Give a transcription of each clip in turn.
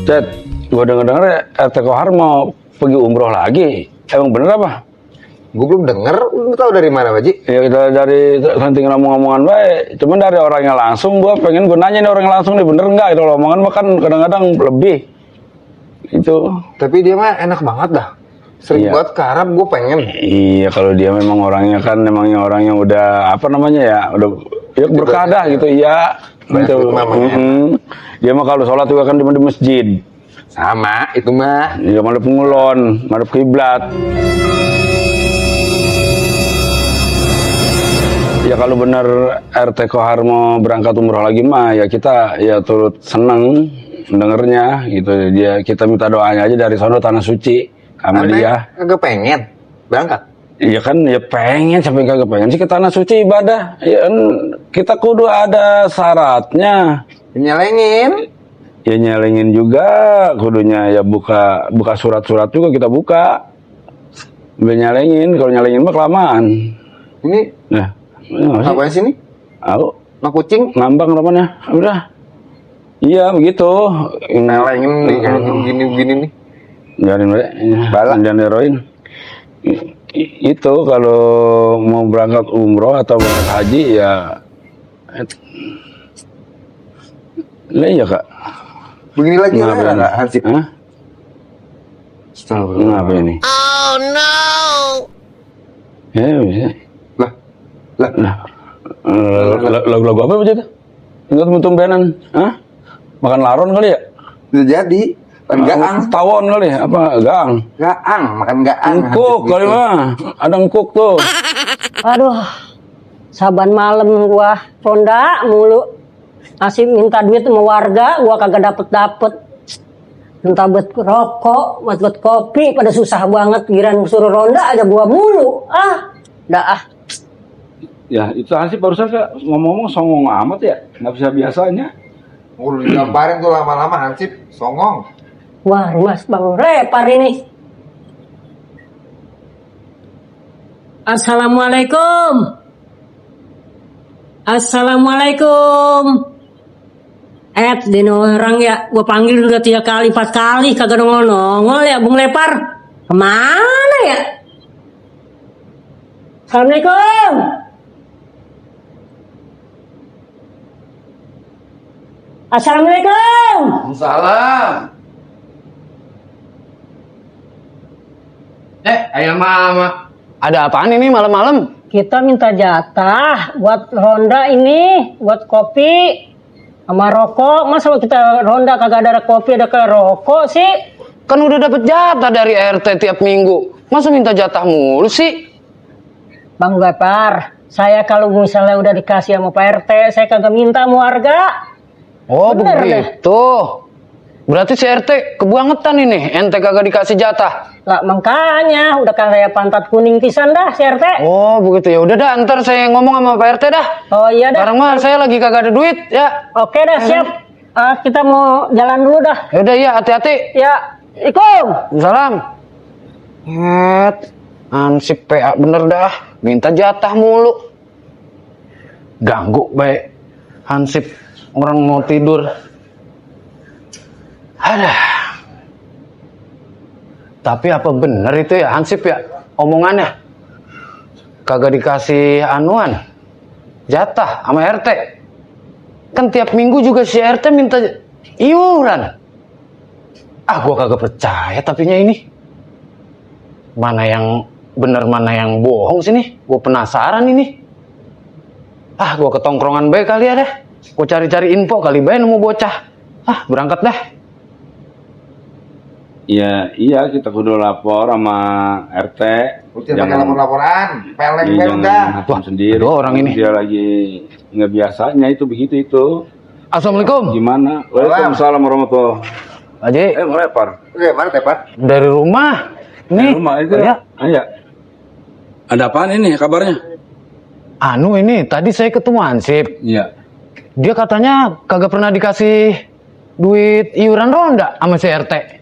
Cet, gue denger-denger RT Kohar mau pergi umroh lagi. Emang bener apa? Gue belum denger, lu tahu dari mana, Pak Ji? Ya kita dari nanti ngomong-ngomongan baik. Cuman dari orangnya langsung, gue pengen gue nanya nih orangnya langsung nih bener nggak? Itu omongan mah kan kadang-kadang lebih. Itu. Tapi dia mah enak banget dah. Sering Iya. banget ke Arab, gue pengen. Iya, kalau dia memang orangnya kan memangnya orang yang udah apa namanya ya, udah ya berkah dah gitu, iya. Gitu. Dia mah kalau sholat juga kan di masjid. Sama, itu mah. Dia madep ngulon, madep kiblat. Ya kalau benar RT Kohar mau berangkat umroh lagi mah ya kita ya turut seneng mendengarnya gitu. Kita minta doanya aja dari sono tanah suci sama dia. Kagak pengen berangkat. Iya kan ya pengen sampai kagak pengen sih ke tanah suci ibadah. Ya kan kita kudu ada syaratnya. Nyelengin. Ya nyelengin juga kudunya ya buka surat-surat juga kita buka. Biar nyelengin, kalau nyelengin mah kelamaan. Ini Nah, apa sih ini? Aku Nah kucing. ngambang namanya. Udah. Iya begitu. Nyelengin gini nih. Jangan Balak. jangan heroin. Itu kalau mau berangkat umroh atau berangkat haji ya. Lah iya kak. Begini lagi Kenapa ini? lah, Hansip. Hah? Kenapa ini? Oh no! Ya bisa. Lah. Lagu-lagu apa begitu? Enggak tumbenan. Hah? Makan laron kali ya? Udah jadi. Kan gaang. Tawon kali ya? Apa gaang? Gaang, makan gaang. Engkuk kali mah. Ada engkuk tuh. Aduh, saban malam gua ronda mulu. Masih minta duit sama warga, gua kagak dapet. Minta buat rokok, buat kopi, pada susah banget. Giran suruh ronda aja gua mulu. Dah. Ya itu Hansip barusan kak ngomong-ngomong songong amat ya. Nggak bisa biasanya. Udah digamparin tuh lama-lama Hansip, songong. Wah, Mas Bang Repar ini. Assalamualaikum. Assalamualaikum. Dino orang ya, gua panggil udah 3 kali, 4 kali, kagak nongol ya, Bung Lepar. Kemana ya? Assalamualaikum. Assalamualaikum. Salam. Ayah mama. Ada apaan ini malam-malam? Kita minta jatah buat ronda ini, buat kopi sama rokok. Masa kita ronda kagak ada kopi, ada ke rokok sih? Kan udah dapet jatah dari RT tiap minggu. Masa minta jatah mulu sih? Bang Lepar, saya kalau misalnya udah dikasih sama Pak RT, saya kagak minta sama warga. Oh Bener begitu. Berarti si RT kebangetan ini, ente kagak dikasih jatah. Lah makanya udah kayak pantat kuning pisan dah si RT. Oh begitu ya. Udah dah, ntar saya ngomong sama Pak RT dah. Oh iya dah. Sekarang mah saya lagi kagak ada duit ya. Oke dah siap. Kita mau jalan dulu dah. Yaudah ya, hati-hati. Ya, Ikum. Salam. Ansip PA bener dah. Minta jatah mulu. Ganggu baik. Hansip orang mau tidur. Ada. Tapi apa bener itu ya Hansip ya omongannya? Kagak dikasih anuan. Jatah sama RT. Kan tiap minggu juga si RT minta iuran. Gua kagak percaya tapinya ini. Mana yang bener mana yang bohong sini? Gua penasaran ini. Gua ke tongkrongan baik kali ya deh. Gua cari-cari info kali baik nemu bocah. Berangkat dah. Ya iya kita kudu lapor sama RT. Jangan lapor-laporan, peleng jangan dah. hakim sendiri. Aduh, orang ini. Dia lagi nggak biasanya itu begitu itu. Assalamualaikum. Gimana? Waalaikumsalam warahmatullahi. Haji. Mau lepar. Oke, mana Tepar? Dari rumah. Nih. Rumah itu ya. Iya. Ada apaan ini kabarnya? Ini tadi saya ketemu Hansip. Iya. Dia katanya kagak pernah dikasih duit iuran ronda sama si RT.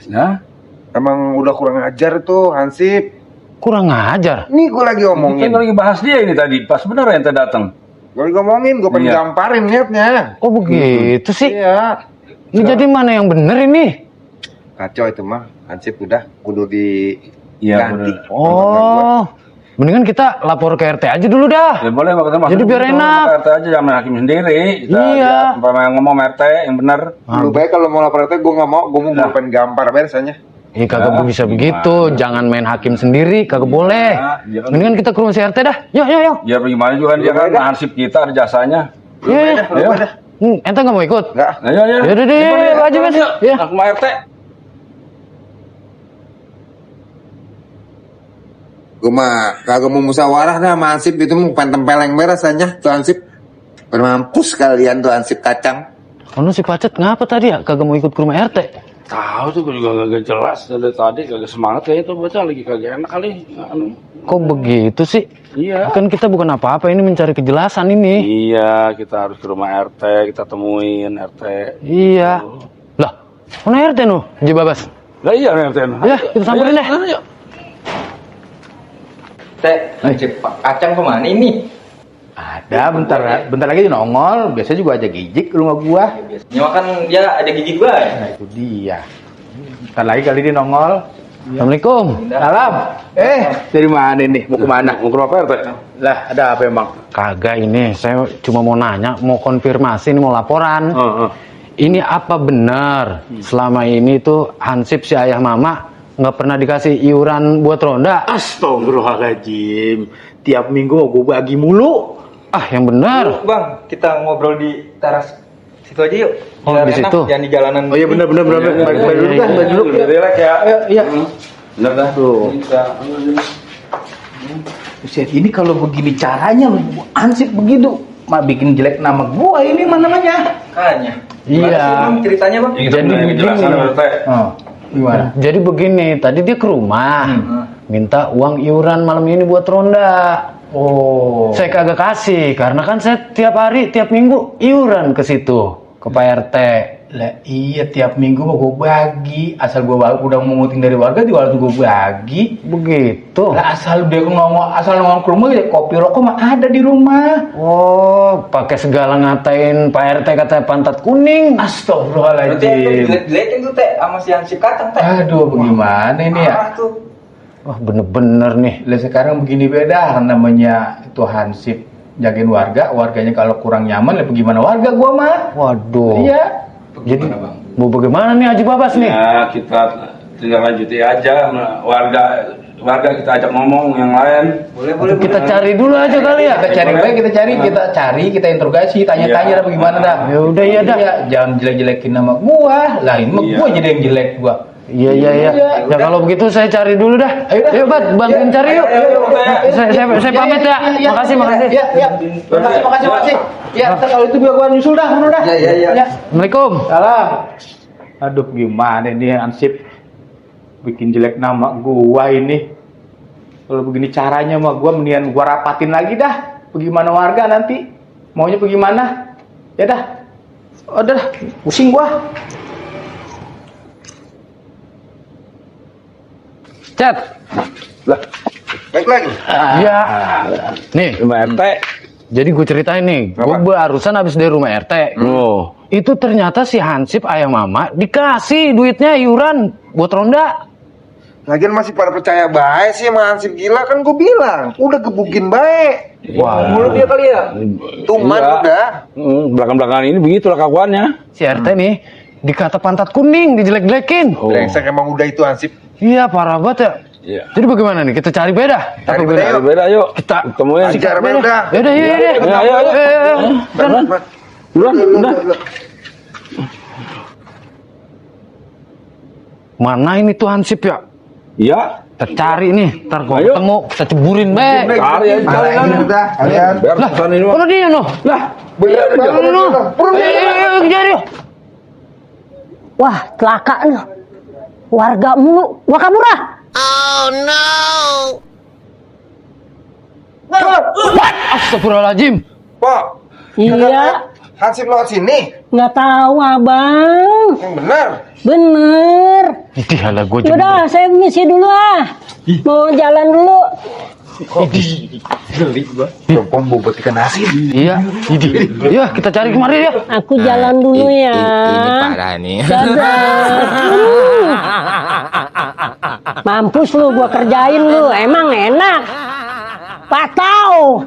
Ya. Emang udah kurang ajar tuh Hansip. Kurang ajar. Ini gue lagi omongin. Kita lagi bahas dia ini tadi. Pas benar yang datang. Gue lagi ngomongin, gue pengen Iya. gamparin niatnya. Oh begitu sih. Iya. Ini jadi mana yang bener ini? Kacau itu mah. Hansip udah kudu Iya, diganti. bener. Oh, mendingan kita lapor ke RT aja dulu dah. Ya boleh Pak. Jadi biar enak. RT aja jangan main hakim sendiri. Kita Iya. Umpama yang ngomong RT yang benar. Lu baik kalau mau lapor itu gue nggak mau. Gue mau ngapain gampar beresanya. Iya kagak bisa begitu, jangan main hakim sendiri, kagak boleh. iya kan. Mendingan kita ke rumah si RT dah. Yuk. Ya bagaimana juga kan dia kan hansip kita ada jasanya. Iya. Ente nggak mau ikut? Enggak. Ayo. Yaudah deh, aja mas. Ya. Aku mau RT. Gue mah kagak mau musyawarah dah sama Hansip itu mau tempeleng beresanya tuh Hansip. Bermampus kalian tuh Hansip kacang. Oh, si Pacet ngapa tadi ya? Kagak mau ikut ke rumah RT? Tahu tuh gue juga kagak jelas dari tadi kagak semangat kayaknya tuh baca lagi kagak enak kali. Kok begitu sih? Iya. Kan kita bukan apa-apa, ini mencari kejelasan ini. Iya, kita harus ke rumah RT, kita temuin RT. Iya. Lah, mana RT nu? Ji Babas. Lah iya RT. Ya, kita samperin deh. Ayo. Teh, Hansip kacang kemana ini? Ada, bentar lagi dia nongol. Biasa juga aja gijik ke rumah gua. Nyawa kan dia ada gigi gua. Nah itu dia. Bentar lagi kali dia nongol. Assalamualaikum. Salam. Dari mana nih? Mau kemana? Mau ke rumah RT? Lah, ada apa emang? Kagak ini, saya cuma mau nanya, mau konfirmasi, ini mau laporan. Ini apa benar selama ini tuh Hansip si ayah mama nggak pernah dikasih iuran buat ronda? Astagfirullahaladzim. Tiap minggu gua bagi mulu. Ah, yang benar. Bang, kita ngobrol di teras situ aja yuk. Oh, Biar di enak, situ. jangan di jalanan. Oh iya benar. Balik dulu dah, balik dulu. Relax ya. Iya. Bener dah. Tuh. Buset, ini kalau begini caranya Hansip begitu, mah bikin jelek nama gua ini mana namanya? Makanya. Iya. Gimana sih, Bang, ceritanya, Bang? Jadi Jadi penjelasan begini. RT. Oh, gimana? Jadi begini, tadi dia ke rumah, minta uang iuran malam ini buat ronda. Oh. Saya kagak kasih, karena kan saya tiap hari, tiap minggu iuran ke situ, ke Pak RT. Lah iya tiap minggu mau gue bagi, asal gue udah mengutin dari warga juga harus gue bagi. Begitu. Lah asal dia nongol ke rumah ya kopi rokok mah ada di rumah. Oh, pakai segala ngatain Pak RT katanya pantat kuning. Berarti Astagfirullahaladzim. jelek-jelekin tuh, Teh, sama si Hansip kacang, Teh. Aduh bagaimana ini ya? Parah tuh. Wah, bener-bener nih. Lah sekarang begini beda namanya itu Hansip jagain warganya kalau kurang nyaman lah bagaimana warga gua mah. Waduh. Iya. Jadi mau bagaimana nih Haji Babas nih? Ya kita tinggal lanjuti aja warga kita ajak ngomong yang lain. Boleh. Kita cari dulu aja kali ya. Kita cari, kita interogasi, tanya-tanya Iya. lah bagaimana dah. Ya udah ya dah. Iya, jangan jelek-jelekin nama gua. Lah ini mah Iya. gua jadi yang jelek gua. Iya. Iya, Ya kalau begitu saya cari dulu dah. Ayo dah. Ayo Bat, bantuin cari yuk. Saya pamit ya. Makasih. Iya. Makasih. Ya, ntar kalau itu biar gua nyusul dah, mana dah. Iya. Assalamualaikum. Salam. Aduh, gimana nih Hansip bikin jelek nama gua ini. Kalau begini caranya mah gua mendingan gua rapatin lagi dah. Bagaimana warga nanti? Maunya bagaimana? Ya dah. Udah, pusing gua. Chat. Lah, baik lagi. Iya. Nih, Rumah RT. jadi gue ceritain nih. Gue barusan habis dari rumah RT. Oh. Itu ternyata si Hansip ayah mama dikasih duitnya iuran buat ronda. Lagian masih pada percaya baik sih sama Hansip gila kan gue bilang. Udah gebukin baik. Wah, Mulut dia kali ya. Tuman Iya. udah. Belakang-belakangan ini begitulah kelakuannya. si RT nih dikata pantat kuning, dijelek-jelekin. Oh. Brengsek emang udah itu Hansip. Iya, parah banget ya. Iya. Jadi bagaimana nih? Kita cari beda. Cari Apa beda yuk. beda yuk. Kita temuin. Ajar beda. Yaudah, yuk. Ya, ayo. Buruan, udah. Mana ini tuh Hansip ya? Iya. Kita cari nih. Ntar kalau Ayo. ketemu, kita ceburin be. Cari aja. Malah ini udah kalian. Biar pesan ini mah. Kalau dia noh. Lah, Bener aja. Ayo, kejar yuk. Wah, celaka nih. Warga mulu, gua kabur ah. Astagfirullahaladzim. Pak, Iya, Hansip lewat sini. nggak tahu abang. Yang benar. Bener. Itu halah gue Yaudah, saya misi dulu ah. Mau jalan dulu. Geli gua. Pom bobot ikan asin. Iya. Iya, kita cari kemari ya. Aku jalan dulu ya. Ini parah nih. Dadah. Mampus lu, gua kerjain lu. Emang enak. Patau.